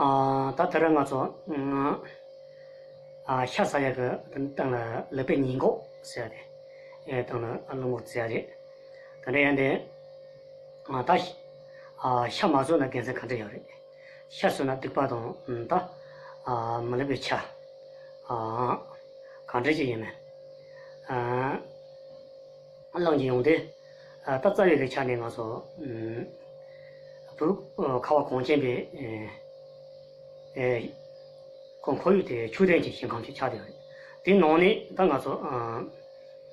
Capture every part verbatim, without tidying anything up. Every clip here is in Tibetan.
ཨ། ད་ད་རེས་ང་ཚོ་ཨ་ཤ་ཟ་ཡག་གི་སྟེང་ལ་ལག་པའི་ཉེས་འགོག་ཟེར་ཡ་དེ་ཨེ་སྟེང་ལ་ཨ་བླུག་འགོག་ཟེར་ཡ་རེད། དེ་འདྲ་ཡིན་དུས་ཨ་ད་ཨ་ཤ་མ་ཟོས་ན་དགེ་མཚན་ག་འདྲ་ཡོད་རེད། ཤ་ཟོས་ན་སྡིག་པ་དང་ད་ཨ་མི་ལེགས་པའི་ཆ་ཨ་གང་འདྲ་ཅིག་ཡིན་མིན་ཨ་གླེང་གི་ཡོང་དུས། ཨ་ད་རྩ་བའི་གི་ཆ་ནས་ང་ཚོ་ཨ་བོད་ཨ་ཁ་བ་གངས་ཅན་པའི་ཨེ་ཨེ་ཁོ་ཁོར་ཡུག་དེ་ཆོས་ལྡན་གྱི་ཞིང་ཁམས་ཅིག་ཆགས་བསྡད་ཡོད་རེད། དེའི་ནང་ནས་ད་ང་ཚོ་ཨ་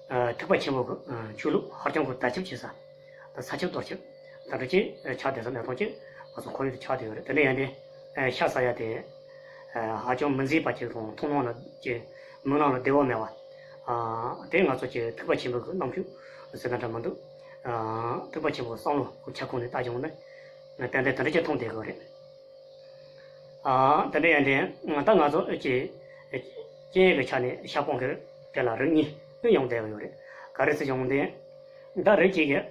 ཨ་ཐེག་པ་ཆེན་པོ་གི་ཨ་ཆོས་ལུགས་ཧ་ཅང་གི་དར་ཁྱབ་ཆེ་ས་ད་ས་ཁྱབ་རྡོ་ཁྱབ་ད་འདྲ་ཅིག་ཆགས་བསྡད་ས་གནས་སྟངས་ཅིག་ང་ཚོ་ཁོར་ཡུག་དེ་ཆགས་བསྡད་ཡོད་རེད། དེ་འདྲ་ཡིན་དུས་ཨ་ཤ་ཟ་ཡ་དེ་ཨ་ཧ་ཅང་མི་མཛེས་པ་ཅིག་དང་མཐོང་སྣང་ལ་ཅིག་མིག་ནང་ལ་བདེ་བ་མེད་པ་ཨ་དེ་ང་ཚོ་ཅིག་ཐེག་པ་ཆེན་པོ་གི་རྣམ་དཔྱོད་ཟེར་ན་འདྲ་མི་འདུག་ཨ་ཐེག་པ་ཆེན་པོའི་བསམ་བློ་གི་ཁྱབ་ཁོངས་ནས་ལྟ་བྱུང་ན་ཏན་ཏན་དེ་འདྲ་ཅིག་མཐོང་བསྡད་ཡོད་རེད། ཨ་དེ་འདྲ་ཡིན་དུས་ད་ང་ཚོ་ཀྱི་སྐྱེ་དངོས་ཀྱི་ཆ་ནས་ཤ་སྤོང་མཁན་དེ་ལ་རིགས་གཉིས་ཡོང་བསྡད་ཡོད་རེད། ག་རེ་ཟེར་བྱུང་དུས་ད་རིགས་གཅིག་གིས་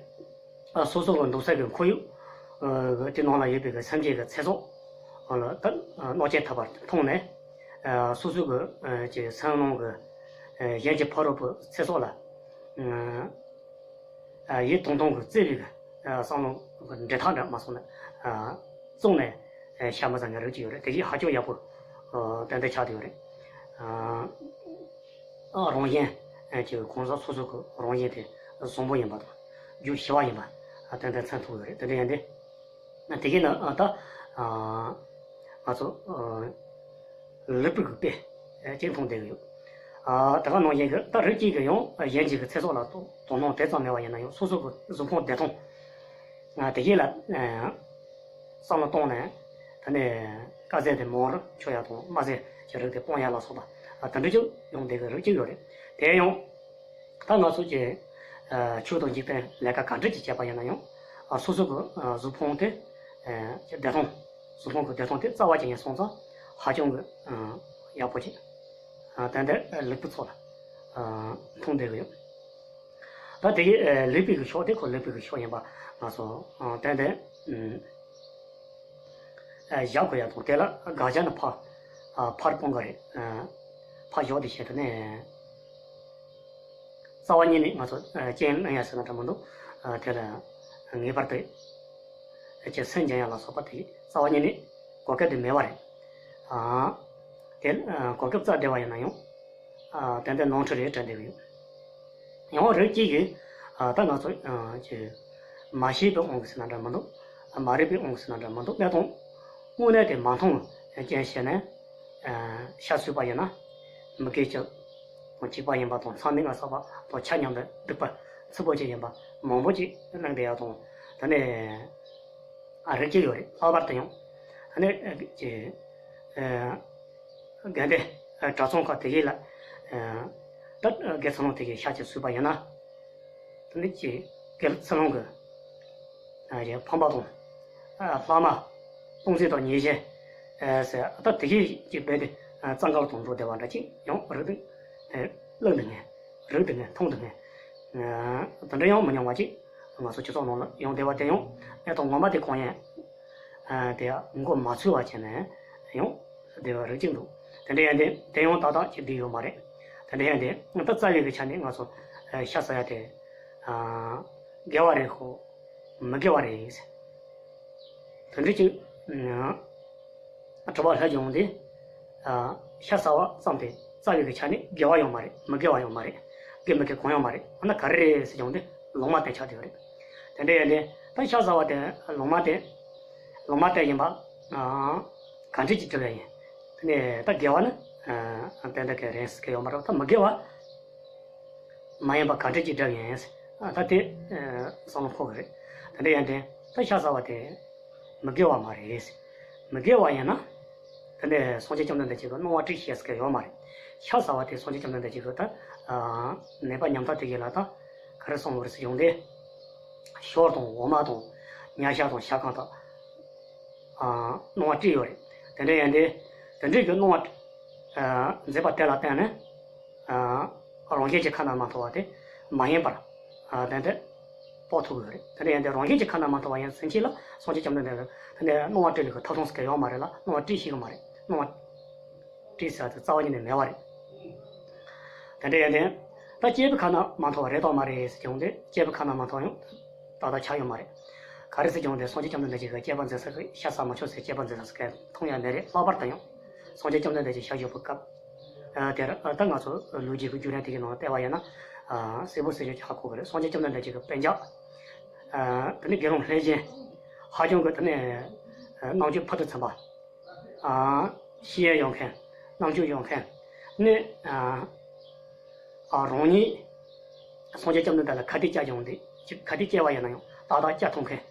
ཨ་སོ་སོ་གི་འདུག་ས་གི་ཁོར་ཡུག་ཨ་དེ་ནང་ལ་ཡོད་པའི་གི་སེམས་ཅན་གི་ཚེ་སྲོག་ལ་ད་གནོད་སྐྱེལ་ཐུབ་པར་མཐོང་ནས་ཨ་སོ་སོ་གི་ཨ་ཀྱི་སེམས་ནང་གི་ཨ་གཞན་གྱི་ཕ་རོལ་པོའི་ཚེ་སྲོག་ལ་ཨ་ཨ་ཡིད་ཐང་ཐང་གི་བརྩེ་བའི་གི་ཨ་བསམ་བློ་གི་འབྲེལ་ཐག་འདྲ་མ་སོང་ན་ཨ་བཙོངས་ནས་ཨ་ཤ་མི་ཟ་མཁན་རིགས་གཅིག་ཡོད་རེད། དེ་གིས་ཧ་ཅང་ཡག་པོ་ཨ་ཏན་ཏན་ཆགས་བསྡད་ཡོད་རེད། ཨ་ཨ་རང་གཞན་ཨ་ཀྱི་གང་ཟག་སོ་སོ་གི་རང་གཞན་དེ་བཟང་པོ་ཡིན་པ་དང་རྒྱུ་ཞི་བ་ཡིན་པ་ཨ་ཏན་ཏན་མཚོན་ཐུབ་ཡོད་རེད། དེ་འདྲ་ཡིན་དུས་ཨ་དེ་གིས་ན་ཨ་ད་ཨ་ང་ཚོ་ཨ་ལུག་པའི་གི་དཔེ་ཨ་གཅིག་མཐོང་བསྡད་ཀྱི་ཡོད། ཨ་ད་ག་ནང་བཞིན་གི་ད་རིགས་གཅིག་གིས་ཡང་གཞན་གཅིག་གི་ཚེ་སྲོག་ལ་དོ་དོ་སྣང་དེ་ཙམ་མེད་པ་ཡིན་ན་ཡང་སོ་སོ་གི་གཟུགས་ཕུང་བདེ་ཐང་ཨ་དེ་གིས་ལ་ཨ་བསམ་བློ་བཏང་ནས་ད་ནས་དཀར་ཟས་དེ་མང་རུ་མཆོད་ཡ་དང་དམར་ཟས་ཀྱི་རིགས་དེ་སྤོང་ཡ་ལ་སོགས་པ་ཨ་དེ་འདྲ་ཅིག་ཡོང་བསྡད་ཀྱི་རིགས་གཅིག་ཡོད་རེད། དེ་ཡང་ད་ང་ཚོ་ཀྱི་ཨ་ཆོས་དང་འཇིག་རྟེན་ལས་ཀ་ག་འདྲ་ཅིག་བྱས་པ་ཡིན་ན་ཡང་ཨ་སོ་སོ་གི་ཨ་གཟུགས་ཕུང་དེ་ཨ་བདེ་ཐང་གཟུགས་ཕུང་གི་བདེ་ཐང་དེ་རྩ་བ་ཅན་ཡིན་སོང་ཙང་ཧ་ཅང་གི་ཨ་ཡག་པོ་ཅིག་ཨ་ཏན་ཏན་ལུག་པའི་ཚོགས་ལ་ཨ་མཐོང་བསྡད་ཀྱི་ཡོད། ད་དེ་གི་ཨ་ལུག་པའི་གི་ཕྱོགས་དེ་ཁོ་ལུག་པའི་གི་ཕྱོགས་ཡིན་པ་ང་ཚོ་ཨ་ཏན་ཏན་ཨ་བཞག་དགོས་ཡ་དང་དེ་ལ་དགག་བྱ་ནི་ཕར་ཨ་ཕར་སྤོང་གི་རེད། ཨ་ཕར་བཞག་དེ་བྱས་ཏེ་ནས་རྩ་བ་ཉིད་ནས་ང་ཚོ་ཨ་རྐྱེན་སློང་ཡ་ཟེར་ན་འདྲ་མི་འདུག་ཨ་དེ་ལ་ངེས་པར་དུ་ཨ་ཀྱི་སེམས་སྦྱང་ཡ་ལ་སོགས་པ་དེ་རྩ་བ་ཉིད་ནས་གོ་སྐབས་དེ་མེད་པ་རེད། ཨ་དེ་ཨ་གོ་སྐབས་རྩ་བྲལ་བ་ཡིན་ན་ཡང་། ཨ་ཏན་ཏན་ནོར་འཁྲུལ་རེད་དྲན་བསྡད་ཀྱི་ཡོད། ཡང་རིགས་གཅིག་གིས་ཨ་ད་ང་ཚོ་ཨ་ཅི་མ་ཤེས་པའི་དབང་གིས་ཟེར་ན་འདྲ་མི་འདུག་ཨ་མ་རིག་པའི་དབང་གིས་ཟེར་ན་འདྲ་མི་འདུག་གནས་སྟངས་དངོས་གནས་དེ་མ་མཐོང་བའི་རྐྱེན་བྱས་ནས་ཨ་ཤ་ཟོས་པ་ཡིན་ན་མི་དགེ་བཅུ་དང་གཅིག་པ་ཡིན་པ་དང་མཚམས་མེད་ལ་སོགས་པ་དང་ཆ་མཉམ་དུ་སྡིག་པ་ཚུལ་པོ་ཅིག་ཡིན་པ་མང་པོ་ཅིག་གླེང་བསྡད་ཡ་དང་། དེ་ནས་ཨ་རིགས་གཅིག་ཡོད་རེད། ལྷག་པར་དུ་ཡང་ཨ་ནི་ཨ་ཅི་ཨ་དགོན་སྡེ་ཨ་གྲྭ་ཚང་ཁག་དེ་གའི་ལ་ཨ་ད་དགེ་ཚུལ་སློང་དེ་གའི་ཤ་ཅིག་ཟོས་པ་ཡིན་ན། དེ་ནི་ཅི་དགེ་ཚུལ་སློང་གི་ཨ་ཅི་ཕམ་པ་དང་ཨ་ལྷག་མ་སྟོང་ཟད་དང་ཉེས་ཞན་ཨ་ཟེར་ད་དེ་གའི་ཅི་རྦད་དེ་ཨ་རྩ་འགག་ཏུ་འགྲོ་བསྡད་པ་འདྲ་ཅིག་ཡང་རིགས་དེ་ཨ་གླེང་འདུག་ངས་རིགས་འདུག་ངས་མཐོང་འདུག་ངས་ཨ་དེ་འདྲ་ཡང་མི་ཉུང་བ་ཅིག་ང་ཚོ་སྤྱི་ཚོགས་ནང་ལ་ཡོང་བསྡད་པ་དེ་ཡང་གནས་སྟངས་ངོ་མ་དེ་གང་ཡིན། ཨ་དེ་མགོ་མ་ཚོས་པ་བྱས་ནས་ཡང་བསྡད་པ་རིགས་གཅིག་འདུག་དེ་འདྲ་ཡིན་དུས་དེ་ཡང་ཏག་ཏག་ཅིག་བསྡད་ཡོད་མ་རེད། དེ་འདྲ་ཡིན་དུས་ད་རྩ་བའི་གི་ཆ་ནས་ང་ཚོ་ཨ་ཤ་ཟ་ཡ་དེ་ཨ་དགེ་བ་རེད་ཤག་མི་དགེ་བ་རེད། དེ་འདྲ་ཅིག་ཨ་དྲི་བ་སླེབས་ཡོང་དུས། ཨ་ཤ་ཟ་བ་ཙམ་དེ་རྩ་བའི་གི་ཆ་ནས་དགེ་བ་ཡོད་མ་རེད། མི་དགེ་བ་ཡོད་མ་རེད། དགེ་མི་དགེ་གང་ཡོད་མ་རེད། ཨ་ན་ག་རེ་རེད་ཟེར་ཡོང་དུས་ལོག་སྨྲ་དེ་ཆགས་བསྡད་ཡོད་རེད། དེ་འདྲ་ཡིན་དུས་ད་ཤ་ཟ་བ་དེ་ལོག་སྨྲ་དེ་ལོག་སྨྲ་དེ་ཡིན་པ་ཨ་ག་འདྲ་ཅིག་དྲི་བ་ཡིན། དེ་ནས་ད་དགེ་བ་ནི་ཨ་ཏན་ཏན་ག་རེ་ཟེར་གི་ཡོད་མ་རེད། ད་མི་དགེ་བ་མ་ཡིན་པ་ག་འདྲ་ཅིག་འདྲ་ཡིན། ཨ་ད་དེ་ཨ་བསམ་བློ་འཁོར་གི་རེད། དེ་འདྲ་ཡིན་དུས་ད་ཤ་ཟ་བ་དེ་མི་དགེ་བ་མ་རེད། མི་དགེ་བ་ཡིན་ན་དེ་ནས་སངས་རྒྱས་བཅོམ་ལྡན་འདས་ཀྱིས་སྣང་བ་སྤྲུལ་ཞེས་ཟེར་གི་ཡོད་མ་རེད། ཤ་ཟ་བ་དེ་སངས་རྒྱས་བཅོམ་ལྡན་འདས་ཀྱིས་ད་ཨ་ནད་པ་ཉམ་ཐག་དེ་གའི་ལ་ད་ག་རེ་གསུངས་པ་རེད་ཟེར་ཡོང་དུས། ཞོར་དང་འོ་མ་དང་ཉ་ཤ་དང་ཤ་སྐམ་དག་ཨ་སྣང་བ་སྤྲད་ཡོད་རེད། དེ་འདྲ་ཡིན་དུས་དེ་འདྲའི་གི་སྣང་བ་ཨ་མཛད་པ་དེ་ལ་བརྟེན་ནས་ཨ་རང་གཞན་གྱི་ཁ་ན་མ་ཐོ་བ་དེ་མ་ཡིན་པར་ཨ་དེ་འདྲ་ དཔོག་ཐུབ་ཀྱི་རེད། དེ་ནས་ཡང་དེ་རང་བཞིན་གྱིས་ཁ་ན་མ་ཐོ་བ་ཡིན་ཚུན་ཆད་ལ་སངས་རྒྱས་བཅོམ་ལྡན་འདས་ལ་དེ་ནས་སྣང་བ་སྤྲུལ་ལས་ཀྱི་ཐབས་ལམ་ཟེར་མཁན་ཡོད་མ་རེད་ལ། སྣང་བ་སྤྲུལ་ཤེས་ཀྱི་མ་རེད། སྣང་བ་སྤྲུལ་ཟེར་ཡ་དེ་རྩ་བ་ཉིད་ནས་མེད་པ་རེད། དེ་འདྲ་ཡིན་དུས་ད་སྐྱེས་བུ་ཁ་ན་མ་ཐོ་བ་རེད་དང་མ་རེད་ཟེར་ཀྱང་དེ་སྐྱེས་བུ་ཁ་ན་མ་ཐོ་ཡང་ཏག་ཏག་ཆགས་ཡོད་མ་རེད། ག་རེ་ཟེར་ཀྱང་དེ་སངས་རྒྱས་བཅོམ་ལྡན་འདས་ཀྱིས་སྐྱེས་པ་འཛིན་ས་ཤ་ཟ་མི་ཆོག་ཟེར། སྐྱེས་པ་འཛིན་ས་ཟེར་མཁན་མཐོང་ཡ་མེད་རེད། ལྷག་པར་དུ་ཡང་སངས་རྒྱས་བཅོམ་ལྡན་འདས་ཀྱི་ཞལ་བཞུགས་པའི་སྐབས། ཨ་དེར་ཨ་ད་ང་ཚོ་ལོ་རྒྱུས་ཀྱི་བརྒྱུད་རིམ་དེ་གའི་ནང་བལྟས་པ་ཡིན་ན། ཨ་གསལ་པོ་གསལ་ཤོས་ཀྱི་ཧ་གོ་གི་རེད། སངས་རྒྱས་བཅོམ་ལྡན་འདས་ཀྱི་པཎ་ཆེན། ཨ་དེ་ནས་དགེ་སློང་ལྷས་བྱིན། ཧ་ཅང་གི་དེ་ནས་ཨ་རྣམ་དཔྱོད་ཕུལ་དུ་ཕྱིན་པ། ཨ་ཤེས་ཡོན་ཡོད་མཁན། རྣམ་དཔྱོད་ཡོད་མཁན་ནི། ཨ་ཨ་རང་ཉིད་སངས་རྒྱས་བཅོམ་ལྡན་འདས་ལ་ཁ་གཏད་བཅག་ཀྱང་དེ་ཅིག་ཁ་གཏད་བཅག་པ་ཡིན་ན་ཡང་ཏག་ཏག་བཅག་ཐུབ་མཁན།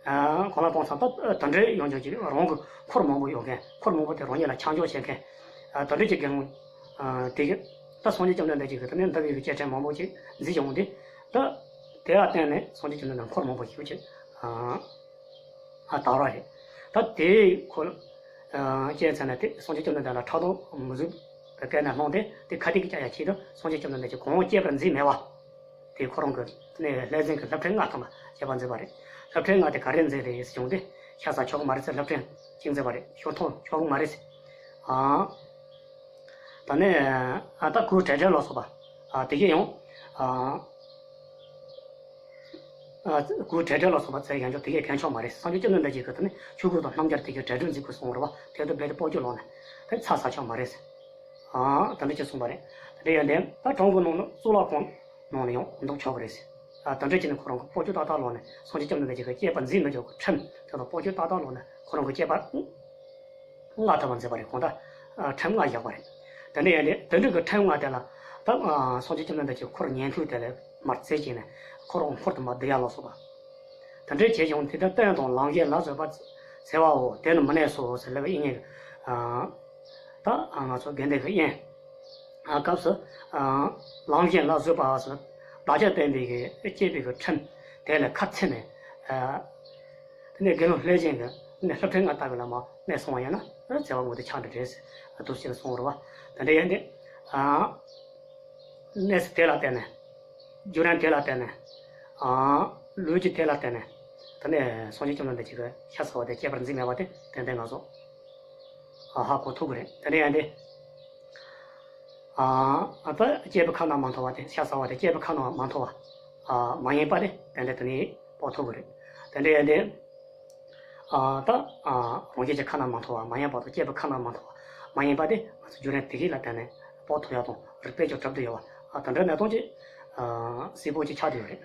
ཨ་གང་ལ་གང་འཚམ་ད་དེ་འདྲའི་ཡོང་རྒྱུ་ཅིག་རང་གི་འཁོར་མང་པོ་ཡོད་མཁན། འཁོར་མང་པོ་དེ་རང་ཉིད་ལ་ཆ་འཇོག་བྱེད་མཁན། ཨ་དེ་འདྲའི་ཅིག་གི་རང་ཨ་དེ་གི་ད་སངས་རྒྱས་བཅོམ་ལྡན་འདས་ཀྱིས་དེ་ནས་འདི་བའི་གི་སྐྱེ་ཕྲེང་མང་པོ་ཅིག་མཛད་ཀྱང་དེ་ད་དེ་ལ་བརྟེན་ནས་སངས་རྒྱས་བཅོམ་ལྡན་འདས་འཁོར་མང་པོ་ཞིག་ཅིག་ཨ། ཨ་དར་བ་རེད། ད་དེའི་ཁོ་ཨ་རྐྱེན་བྱས་ནས་དེ་སངས་རྒྱས་བཅོམ་ལྡན་འདས་ལ་ཕྲག་དོག་མི་བཟོད་པའི་སྐད་ནས་བླངས་ཏེ་དེ་ཁ་གཏད་ཀྱིས་བཅག་ཡ་ཆེད་དུ་སངས་རྒྱས་བཅོམ་ལྡན་འདས་ཀྱིས་གང་སྐྱེས་པར་མཛད་མེད་པ། དེ་ཁོ་རང་གི་ནས་ལྷས་བྱིན་གྱི་སློབ་ཕྲུག་ལྔ་ཐམ་པ་སྐྱེས་པར་མཛད་པ་རེད། སློབ་ཕྲུག་ལྔ་དེ་ག་རེ་མཛད་རེད་ཟེར་བྱུང་སྟེ་ཤ་ཟ་ཆོག་གི་མ་རེད་ཟེར། སློབ་ཕྲུག་གཅིག་མཛད་པ་རེད། ཞོ་འཐུང་ཆོག་གི་མ་རེད་ཟེར། ཨ། ད་ནས་ཨ་ད་གོས་བྲལ་བྲལ་ལ་སོགས་པ། ཨ་དེ་གས་ཡང་། ཨ་ཨ་གོས་བྲལ་བྲལ་ལ་སོགས་པ་བྱས་ཡང་ཆོག་དེ་གས་གང་ཆོག་མ་རེད། སངས་རྒྱས་བཅོམ་ལྡན་འདས་ཀྱིས་གི་དེ་ནི་ཆོས་གོས་དང་སྣམ་སྦྱར་དེ་གས་བྲལ་བྲལ་མཛད་དགོས་གསུངས་རེད་བ། དེ་དུ་རྦད་དེ་སྤོ་སྐྱུག་ལངས་ནས་དེ་ཚྭ་ཟ་ཆོག་མ་རེད་ཟེར། ཨ་དེ་འདྲ་ཅིག་གསུངས་པ་རེད། དེ་འདྲ་ཡང་དེ་ད་གྲོང་གི་ནང་ལ་གཙུག་ལག་ཁང་ནང་ལ་ཡང་འདུག་ཆོག་གི་རེད་ཟེར། ཨ་དེ་འདྲ་བྱས་ནས་ཁོ་རང་གི་སྤོ་སྐྱུག་ཏག་ཏག་ལངས་ནས་སངས་རྒྱས་བཅོམ་ལྡན་འདས་ཀྱིས་གི་སྐྱེས་པ་མཛད་མི་ཆོག་གི་ཁྲིམས་དེ་དང་སྤོ་སྐྱུག་ཏག་ཏག་ལངས་ནས་ཁོ་རང་གི་སྐྱེས་པ་ལྔ་ཐམ་པ་མཛད་པ་རེད། གང་ལྟར་ཨ་ཁྲིམས་ལྔ་བཞག་པ་རེད། དེ་འདྲ་ཡིན་དུས་དེ་འདྲ་གི་ཁྲིམས་ལྔ་དེ་ལ་ད་ཨ་སངས་རྒྱས་བཅོམ་ལྡན་འདས་ཀྱིས་འཁོར་ཉན་ཐོས་དེ་ལ་མར་བརྩད་བྱས་ནས་ཁོ་རང་འཁོར་དུ་མ་བསྡུ་ཡ་ལ་སོགས་པ། དེ་འདྲ་བྱས་ཀྱང་དེ་ལྟར་སྟོན་དང་ལམ་གཞན་ལ་བཟོད་པ་འཚལ་བའོ། དེ་ནི་མི་གནས་སོ་ཟེར་ལབ་པའི་དབྱིངས་ཀྱི་ཨ་ད་ཨ་ང་ཚོ་དགེ་འདུན་གྱི་དབྱིངས། ཨ་སྐབས་སུ་ཨ་ལམ་གཞན་ལ་བཟོད་པ་ཟེར་བདག་ཅག་བསྟན་པའི་གི་སྐྱེས་པའི་གི་ཁྲིམས་དེ་ལ་ཁ་འཚལ་ནས། ཨ་དེ་ནས་དགེ་སློང་ལྷས་བྱིན་གྱི་ནས་སློབ་ཕྲུག་ལྔ་ལྟ་བུ་ལ་མ་གནས་སོང་བ་ཡིན་ན་བརྩེ་བ་ངོ་དེ་ཆགས་འདྲ་རེད་ཟེར། ཨ་འདུག་སེ་གསུངས་རེད་བ། དེ་འདྲ་ཡིན་ཏེ་ཨ་གནས་ཚུལ་དེ་ལ་བརྟེན་ནས་བརྒྱུད་རིམ་དེ་ལ་བརྟེན་ནས་ཨ་ལོ་རྒྱུས་དེ་ལ་བརྟེན་ནས་དེ་ནས་སངས་རྒྱས་བཅོམ་ལྡན་འདས་ཀྱིས་ཤ་ཟ་བ་དེ་སྐྱེས་པར་མཛད་མེད་པ་དེ་ཏན་ཏན་ང་ཚོ་ཨ་ཧ་གོ་ཐུབ་ཀྱི་རེད། དེ་འདྲ་ཡིན་ཏེ། ཨ་ད་སྐྱེས་བུ་ཁ་ན་མ་ཐོ་བ་དེ་ཤ་ཟ་བ་དེ་སྐྱེས་བུ་ཁ་ན་མ་ཐོ་བ་ཨ་མ་ཡིན་པ་དེ་ཏན་ཏན་དེ་ནས་དཔོག་ཐུབ་ཀྱི་རེད། དེ་འདྲ་ཡིན་ཏེ། ཨ་ད་ཨ་རང་རྒྱལ་གྱི་ཁ་ན་མ་ཐོ་བ་མ་ཡིན་པ་དང་སྐྱེས་བུ་ཁ་ན་མ་ཐོ་བ་མ་ཡིན་པ་དེ་ང་ཚོ་བརྒྱུད་རིམ་དེ་གའི་ལ་བརྟེན་ནས་དཔོག་ཐུབ་ཡག་དང་རིགས་པས་ཀྱང་གྲུབ་བསྡད་ཡོད་པ། ཨ་དེ་འདྲ་གནས་སྟངས་ཅིག་ཨ་གསལ་པོ་ཅིག་ཆགས་བསྡད་ཡོད་རེད།